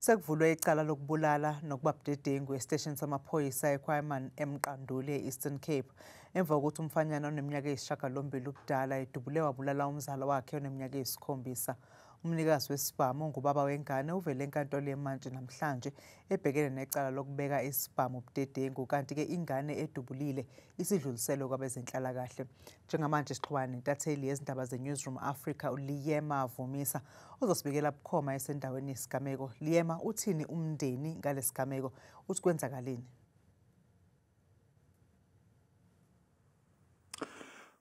Sekuvulwe icala lokubulala nokuba budedengu esiteshini samaphoyisa eKwaiman eMqanduli e-Eastern Cape emva kokuthi umfanyana oneminyaka eyisishiyagalombili ubudala edubule wabulala umzala wakhe oneminyaka eyisikhombisa. Umnikazi wesibhamu ongubaba wengane uvele enkantolo yemantshi namhlanje ebhekene necala lokubeka isibhamu budedengu, kanti-ke ingane edubulile isidluliselwe kwabezenhlalakahle. Njengamanje sixhumana nentatheli yezindaba ze-Newsroom Africa uLiyema Vumisa ozosibikela bukhoma esendaweni yesigameko. Liyema, uthini umndeni ngalesigameko? Uthi kwenzakaleni?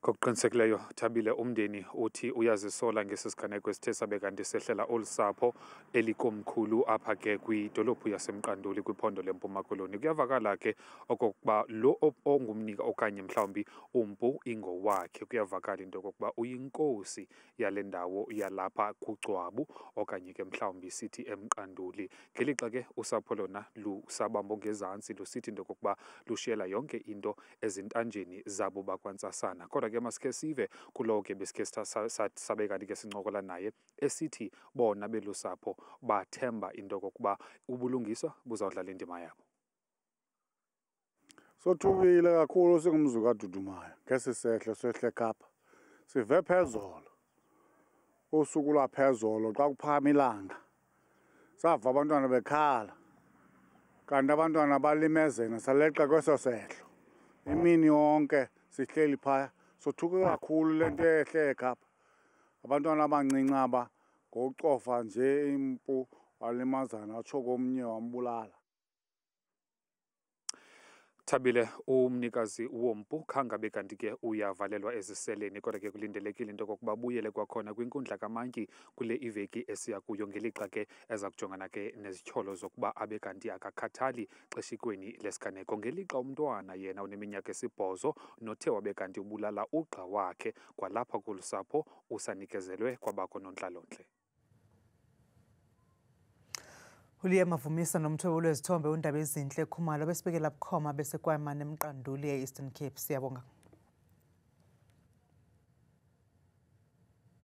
Ngokuqinisekileyo Thabile, umndeni uthi uyazisola ngesi siganeko esithe sabe kanti sehlela olu sapho elikomkhulu apha ke kwidolophu yaseMqanduli kwiphondo leMpuma Koloni. Kuyavakala ke okokuba lo ongumnika okanye mhlawumbi umpu ingowakhe, kuyavakala into yokokuba uyinkosi yale ndawo yalapha kuGcwabu okanye ke mhlawumbi sithi eMqanduli. Ngelixa ke usapho lona lusabambo ngezantsi lusithi into yokokuba lushiyela yonke into ezintanjeni zabo bakwantsasana. Kodwa ke masikhe sive kulowo ke besikhe sabe kanti ke sincokola naye esithi bona belusapho bathemba into yokokuba ubulungiswa buzawudlala indima yabo. Sothukile kakhulu singumzi kaDudumayo ngesi sehlo sehle Kapa. Sive phezolo, usuku lwaphezolo xa kuphakama ilanga, sava abantwana bekhala, kanti abantwana balimezene, saleqa kweso sehlo. Imini yonke sihleli phaya, sothuke kakhulu le nto ehle eKapa. Abantwana abancinci aba ngokucofa nje impu walimazana, atsho komnye wambulala. Thabile, umnikazi wompu khangabe kanti ke uyavalelwa eziseleni, kodwa ke kulindelekile into yokokuba abuyele kwakhona kwinkundla kamantyi kule iveki esiya kuyo, ngelixa ke eza kujongana ke nezityholo zokuba abe kanti akakhathali xeshikweni lesiganeko. Ngelixa umntwana yena oneminyaka esibhozo nothe wabe kanti ubulala ugxa wakhe kwalapha kolu sapho usanikezelwe kwabakho nontlalontle. uLiyema Vumisa nomthwebuli wezithombe uNdabezinhle Khumalo besibekela bukhoma beseKwaiman eMqanduli e-Eastern Cape. Siyabonga.